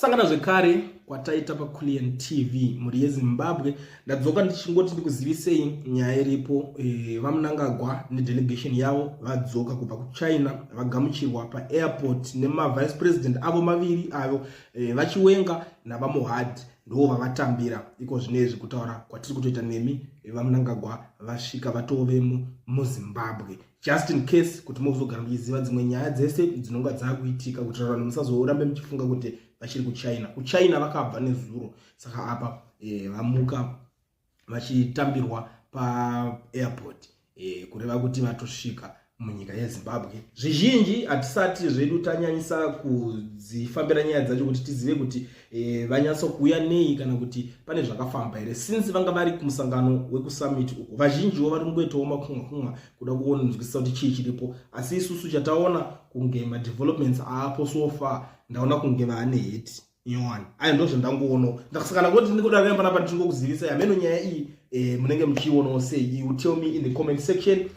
Sangana zvekare kwataita paCulian TV, mhuri yeZimbabwe. Ndadzoka ndichingoti ndikuzivisei nyaya iripo. VaMnangagwa nedelegation yavo vadzoka kubva kuChina, vagamuchirwa paairport nemavice president avo maviri avo, VaChiwenga naVaMohadi, ndo vavatambira iko zvinezvi. Kutaura kwatiri kutoita nemi, VaMnangagwa vasvika, vatovemo muZimbabwe. Just in case kuti muzogara muchiziva dzimwe nyaya dzese dzinonga dzakuitika, kuitira vanhu musazorambe muchifunga kuti vachiri kuChina. KuChina vakabva nezuro, saka apa vamuka vachitambirwa paairport, kureva kuti vatosvika munyika yeZimbabwe. Zvizhinji hatisati zvedu tanyanyisa kudzifambira nyaya dzacho kuti tizive kuti vanyatsokuuya nei kana kuti pane zvakafamba here, since vanga vari kumusangano wekusummit uko. Vazhinjiwo vari kungoitawo makumwa kumwa kuda kuonzwisisa kuti chii chiripo, asi isusu chataona kunge madevelopments aapo so far, ndaona kunge vaane heti nyowani. Ayo ndo zvandangoonawo. Saka ndangoti ndingodaro panapa ndichingokuzivisai. Hameno nyaya iyi, munenge muchiionawo sei? You tell me in the comment section.